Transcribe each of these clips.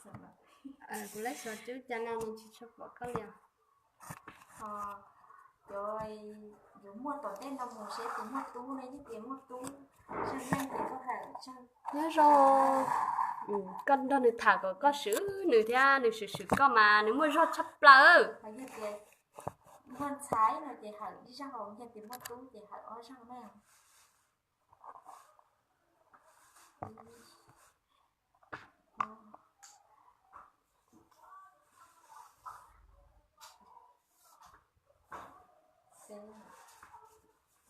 Kuv laib xov cub cas no nws tsis tshua pom koj li os. Cov yuav muaj tom ntej no mus seb puas muaj tub ne, yeej tias muaj tub, tsawg leej ces koj hawm tsawg. Nyob zoo, koj nrog nws tham kom koj swm nws thiab nws swm swm koj mas nws muaj zog tshaj plaws. Yog tias muaj ntxhais no ces hawm ib zaug, yog tias muaj tub ces hawm ob zaug na.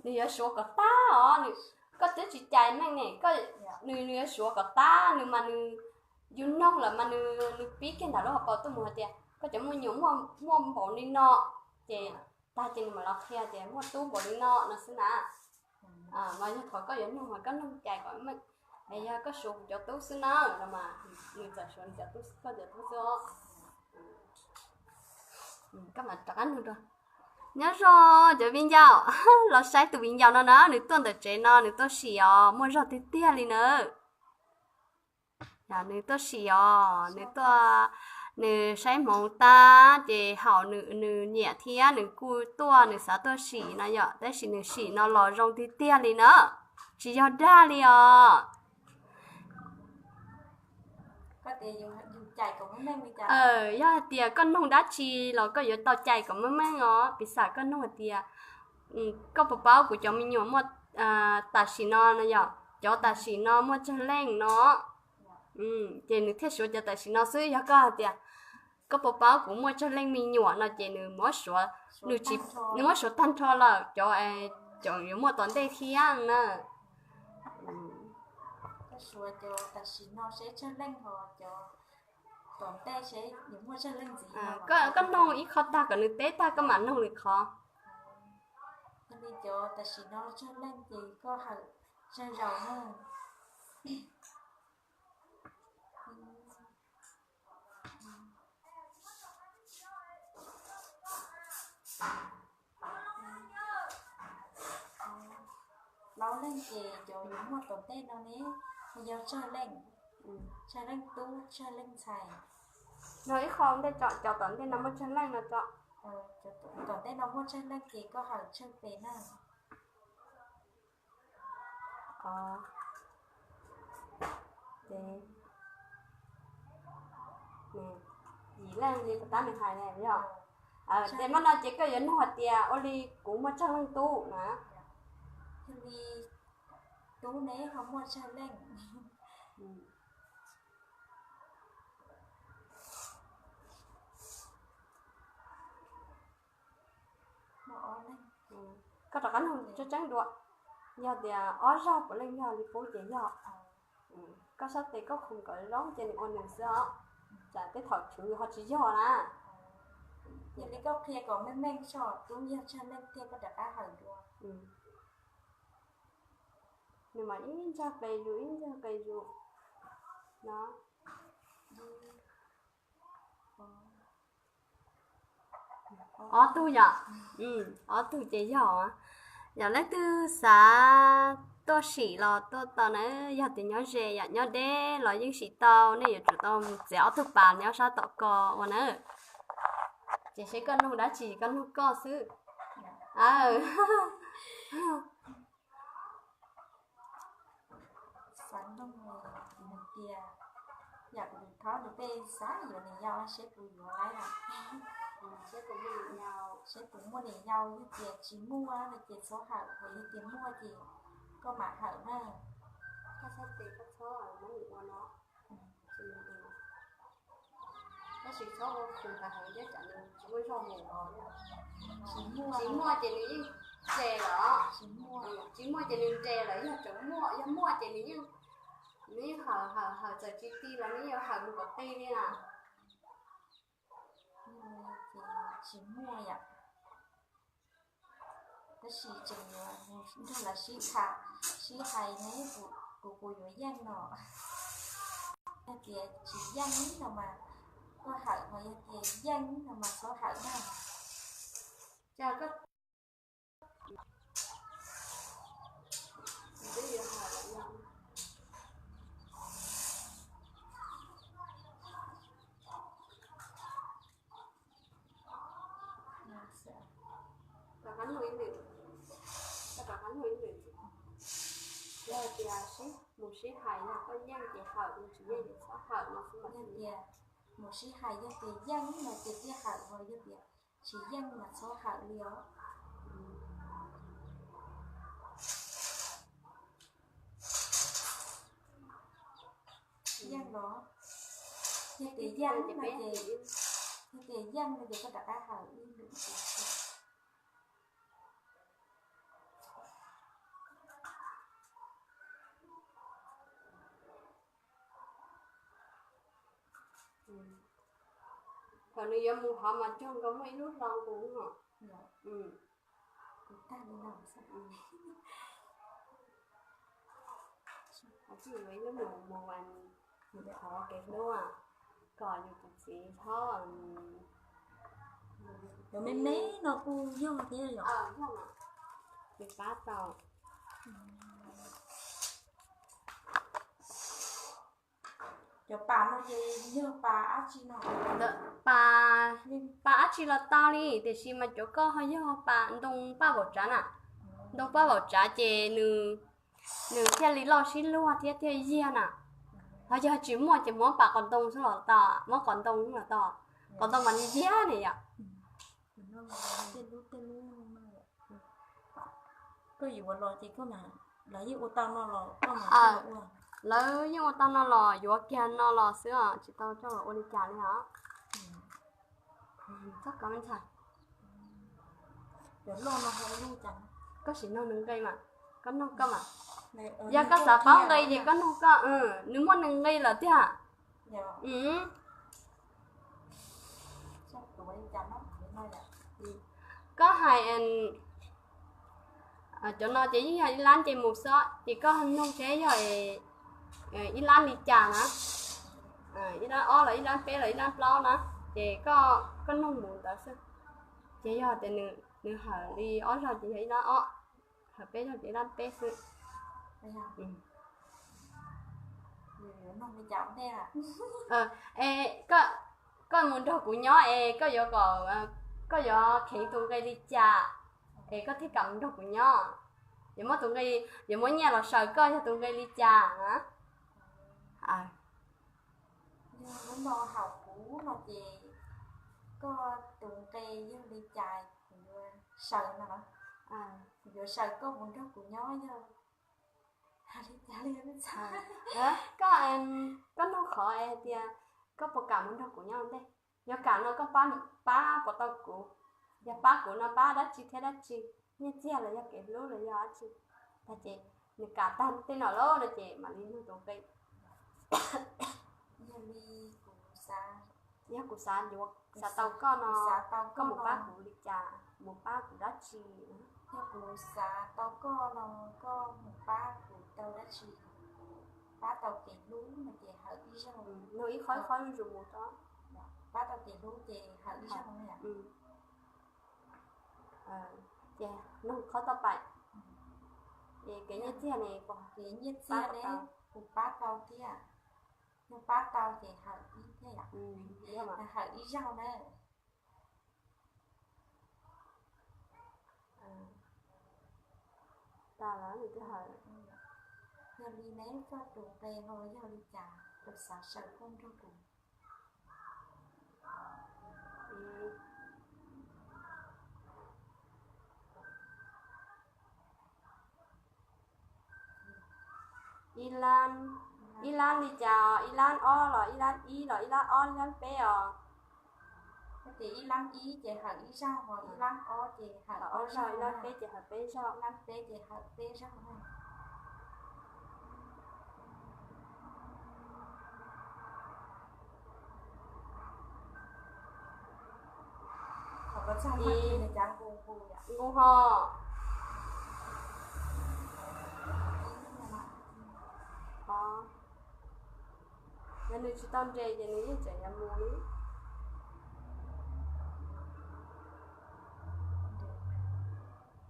Nws yuav suav kom tag os, koj twb tsis cais meej ne, nws nws yuav suav kom tag, nws mas nws yus noog lawm mas nws pib kiag ntawm lub hauv paus tuaj mus hais tias koj cov me nyuam muaj npaum li no, ces tag ces nws mam los qhia tias muaj tub npaum li no no xwb na. Mas yog qhov koj yuav noog mas koj noog cais kom meej, es yog koj suav kuv cov tub xwb na no mas nws txawm suav nws cov tub, koj cov tub xwb os. Koj mam rov qab noog rau. Nyob zoo cov viv ncaus, los saib tus viv ncaus no na, nws tuaj ntawm tsev no nws tuaj sim os, muaj zog tiag tiag li na. Nws tuaj sim os, nws tuaj, nws saib hmoov tag ces haum nws nyiam thiab nws kuj tuaj, nws xav tuaj sim no yom, tab sis nws sim no los zoo tiag tiag li na, tsis yog dag li os. Yog hais tias koj noog dab tsi los koj yuav tau cais kom meej meej os, piv xam koj noog hais tias koj puas paub kuv cov me nyuam muaj, tam sim no no yom, cov tam sim no muaj tsawg leej no, ces nws thiaj suav cov tam sim no xwb. Yog koj hais tias koj puas paub kuv muaj tsawg leej me nyuam no ces nws muab suav, nws muab suav tag nrho lawm cov, cov yuav muaj tom ntej thiab na. Koj noog ib qho tag kom nws teb tag koj mam noog lwm qhov. Yog li cov tam sim no tsawg leej ces koj hawm tsawg zaus na. Plaub leej ces cov yuav muaj tom ntej no ne, yog tsawg leej, tsawg leej tub tsawg leej ntxhais. No ib qho ntej tso, cov tom ntej no muaj tsawg leej no tso. Tom ntej no muaj tsawg leej ces koj hawm tsawg pes na. Ces yim leej li puas tab nws hais yog. Ces muab no ces koj yuav nug hais tias ua li kuv muaj tsawg leej tub na. Yog li tub ne ho muaj tsawg leej? Koj rov qab nug tseeb tseeb dua, yog tias ob zaug puav leej yog li qub ces yog. Koj sab tes koj khu kom zoo ces nws ua nws xwb os, tsam tej thaum khwv ho tsis yog na. Yog li koj qhia kom meej meej tso, tub yog tsawg leej thiab koj rov qab hawm dua. Nws mas ib ntsag qe zus ib ntsag qe zus no. Ob tug yom? Ob tug ces yog. Yog leej twg xav tuaj sim los tuaj tau na, yog tias nyob ze yom, nyob deb los yeej sim tau, nej yuav tsum tau mus txiav ob tug pas nyob sab tom ko ua na. Ces seb koj nug dab tsi koj nug koj xwb. Xav nug tias, yam kuv thaub nws tej xav yuav niam yau seb puas yuav laib na. Seb puas muaj niam yau, yog tias tsis muaj no ces txhob hawm, yog tias muaj ces koj mam hawm na. Koj txhob tes koj txhob muab nws ua no. Tab sis txhob ua khum tas heev thiab tsam nws tsis muaj zog mus os. Tsis muaj ces nws yeej nres lawm. Tsis muaj ces nws nres lawm, yog tseem muaj, yog muaj ces nws yeej, nws yeej hawm hawm hawm txawm tsis ti los nws yeej hawm mus kom ti li na. Tsis muaj yom. Tab sis tseem yuav nrog lawv sib tham sib hais ne, kuv kuv yuav yeej no. Yog tias tsis yeej no mas koj hawm, ho yog tias yeej no mas txhob hawm na. Cas koj twb yuav hawm lawm no. Tias sib mus sib hais, yog koj yeej ces hawm, yog tsis yeej ces txhob hawm no xwb mas. Yog tias mus sib hais yog tias yeej no ces thiaj hawm, ho yog tias tsis yeej mas txhob hawm li os. Yeej los, yog tias yeej no ces, yog tias yeej no ces koj rov qab hawm ib lwm. Thaum nws yuav mus hov mas cog nkaus muaj ib lub hlo nqus no. Kuv tag li no xwb. Ib lub mus mus thov kev hlub kom yus tus txiv txhob, cov me me no kuj yog thiab yom? Yus pab tau. Cov pas no ces yog pas dab tsi no? Pas, pas dab tsi los tau li, tiam sis mas cov koj ho yog pas ntoo paj vaum tsav na. Ntoo paj vaum tsav ces nws, nws thiaj li loj sib luag thiab thiaj yiag na. Ho yog tsis muaj ces muab pas qos ntoo xwb los tau, muab qos ntoo xwb los tau. Qos ntoo mas nws yiag ne yom. Koj yuav los ces koj, lawv yeej ua tau no los koj mam ua. Lawv yeej ua tau no los yuav kiag no los xwb os, tsis tau coj los ua li cas li os. Txhob kov me ntxhais. Cov loj no ho ua cas? Koj sim nug nws nqi mas, koj nug koj mas. Yog koj xav paub nqi ces koj nug koj, nws muaj nws nqi lawm tiag. Koj hais, cov no ces yeej yog ib lab nce mus xwb, ces koj nug seb yog ib lab li cas na, ib lab ob los ib lab peb los ib lab plaub na, ces koj nug mus ntawd xwb. Ces yog tias nws hawm li ob zaug ces yog ib lab ob, hawm peb zaug ces ib lab peb xwb. Es koj mus nrog kuv nyob es koj yuav kom, koj yuav kheev tus nqi li cas es koj thiaj kam mus nrog kuv nyob? Yuav muab tus nqi, yuav muab nyiaj los saws koj yog tus nqi li cas na? Yog lub no haum kuv no ces koj tus nqi yog li cas kuv yuav saws no los? Kuv yuav saws koj mus nrog kuv nyob yog li cas li? Koj, koj nug qhov hais tias koj puas kam mus nrog kuv nyob ua ntej? Yog kam no koj pab, pab puas tau kuv? Yog pab kuv no pab dab tsi thiab dab tsi? Nyiaj txiag los yog kev hlub los yog dab tsi? Tag ces nws kam tag tej no lawm no ces mam li nug tus nqi. Yog li kuv xav, yog kuv xav yuav, xav tau koj no, koj mus pab kuv li cas, mus pab kuv dab tsi? Yog kuv xav tau koj no, koj mus pab kuv tau dab tsi? Pab tau kev hlub no ces hawm ib zaug, nug ib qho ib qho zuj zus mus tso. Pab tau kev hlub ces hawm ib zaug. Ces nug qhov toj pais, ces kev nyiaj txiag ne, kev nyiaj txiag ne, kuv pab tau thiab. Yog pab tau ces hawm ib thiab yom? Hawm ib zaug na. Tas lawm nws twb hawm. Yog li neb koj tus nqi ho yog li cas, kuv xav saws koj nrog kuv. Ib lab, ib lab li cas os? Ib lab ob los ib lab ib los ib lab ob ib lab peb os? Koj tias ib lab ib ces hawm ib zaug, ho ib lab ob ces hawm ob zaug, ib lab peb ces hawm peb zaug, ib lab peb ces hawm peb zaug. Nqus ho. Yog nws tsis tau nres ces nws yeej tseem yuav mus li.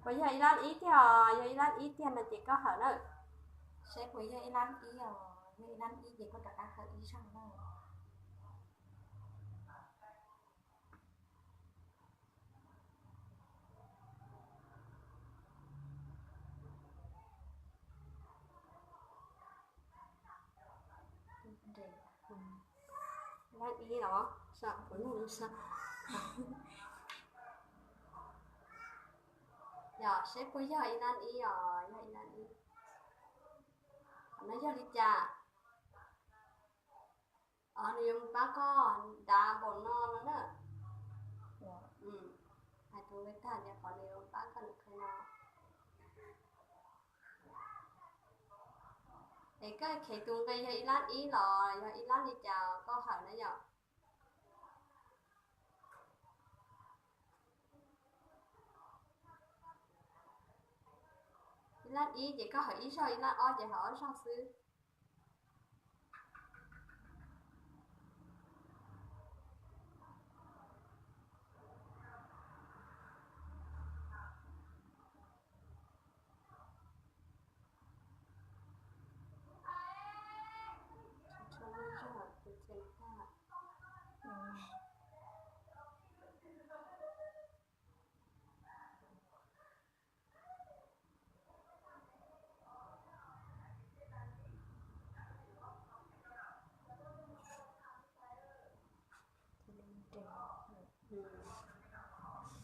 Puas yog ib lab ib tiag os? Yog ib lab ib tiag no ces koj hawm na. Seb puas yog ib lab ib os? Yog ib lab ib ces koj rov qab hawm ib zaug na. Lab ib los, kuv nug, yog seb puas yog ib lab ib os, yog ib lab ib. Qhov no yog li cas? Nws yuav mus pab koj dav npaum no no na. Hais tus nqi tag tias qhov nws yuav mus pab koj nws qhia no. Es koj khev tus nqi yog ib lab ib los yog ib lab li cas koj hawm na yom? Ib lab ib ces koj hawm ib zaug, ib lab ob ces hawm ob zaug xwb.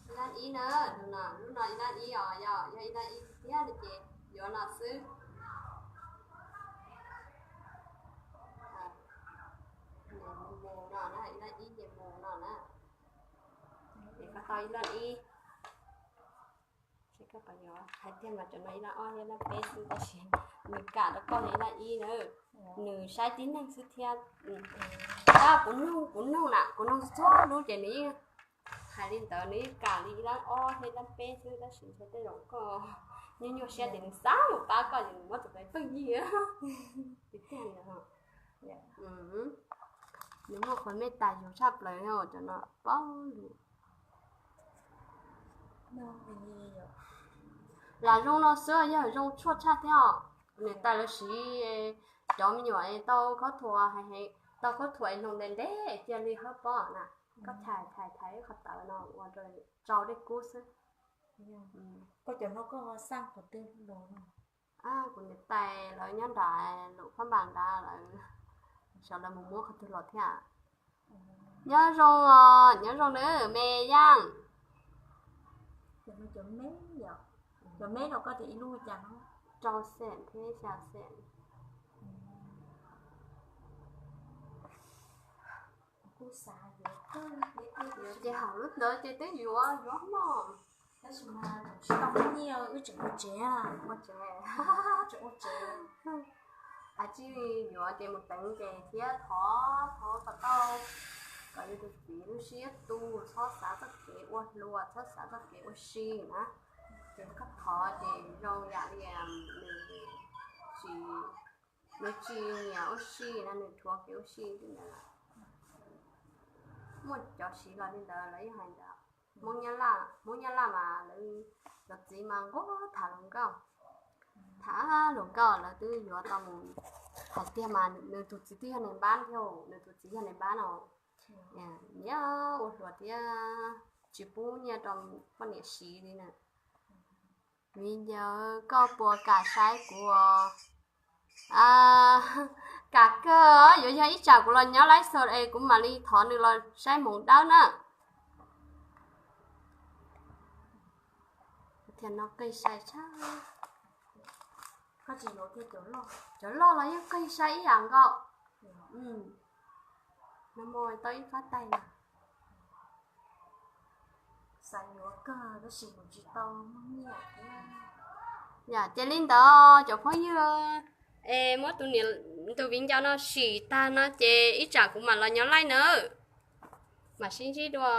Ib lab ib na, lub no ib lab ib os, yog ib lab ib tiag li ces yuav no xwb. Mus no na, ib lab ib ces mus no na. Es koj tau ib lab ib. Seb koj puas yuav, hais tiag mas cov no ib lab ob thiab ib lab peb xwb tab sis nws kam rau koj yog ib lab ib na. Nws saib tib neeg xwb thiab. Tab kuv nug, kuv nug na, kuv nug txhua lub ces nws yeej hais li ntawd, nws yeej kam li ib lab ob thiab ib lab peb xwb tab sis ntshe tej zaum koj nyuaj nyuaj siab ces nws xav mus pab koj ces nws muab tus peb pheej yig. Tiag tiag li. Nws muaj qhov mej tas yus tshaj plaws cov no paub lus. Lam zoo no xwb yog zoo tshuaj tshaj thiab os. Niam tais lawv siv cov me nyuam tau khaub thuas, tau khaub thuas es hloov ntev ntev cia li hawb pob na. Koj thais thais thais qhov tawv no ua rau tsau dej kub xwb. Koj cov no koj xaj qhov twg los? Kuv niam tais lawv nyob nram Luam Phab Npas nrad lawv, xyov lawv mus muab qhov twg los thiab. Nyob zoo os, nyob zoo nawb me Yaaj. Cov me, cov me no koj tias ib lub cas no? Rau xees thiab xya xees. Ces hauv lub ntawd ces twb yuav yuav mog. Tab sis mas tsis tau muaj nyiaj wb tseem ua tsev. Ua tsev. Tsis yuav ces mus teev ces thiab thov, thov kom tau, kom yus tus txiv lub siab tu, txhob xav txoj kev ua hluas, txhob xav txoj kev ua si na. Ces koj thov ces zoo yam li nws tsis, nws tsis nyiam ua si na, nws dhuav kev ua si li ntawd. Muaj cov siv los li ntawd lawv yeej hais ntawd. Hmoob Nyab Laj, Hmoob Nyab Laj mas lawv, cov txiv mas nquag tham hluas nkauj. Tham hluas nkauj lawv twb yuav tau mus. Hais tiag mas nws tus txiv twb yog nais npab thiab, nws tus txiv yog nais npab no. Nyiam ua hluas thiab tsis pub nyiaj rau poj niam siv li na. Viv Ncaus, koj puas kam saib kuv os? Kam kawg, yuav yog ib tsam kuv los nyob live show es kuv mam li thov nws los saib hmoov dawb na. Thiab no qig sai tshaj. Cov loj los yeej qig sai ib yam nkaus. No mus tau ib fab tais na. Yam ces li ntawd cov phooj ywg, es muab tus niam, tus viv ncaus no sim tag no ces ib tsam kuv mam los nyob live nawb. Mam sib ntsib dua.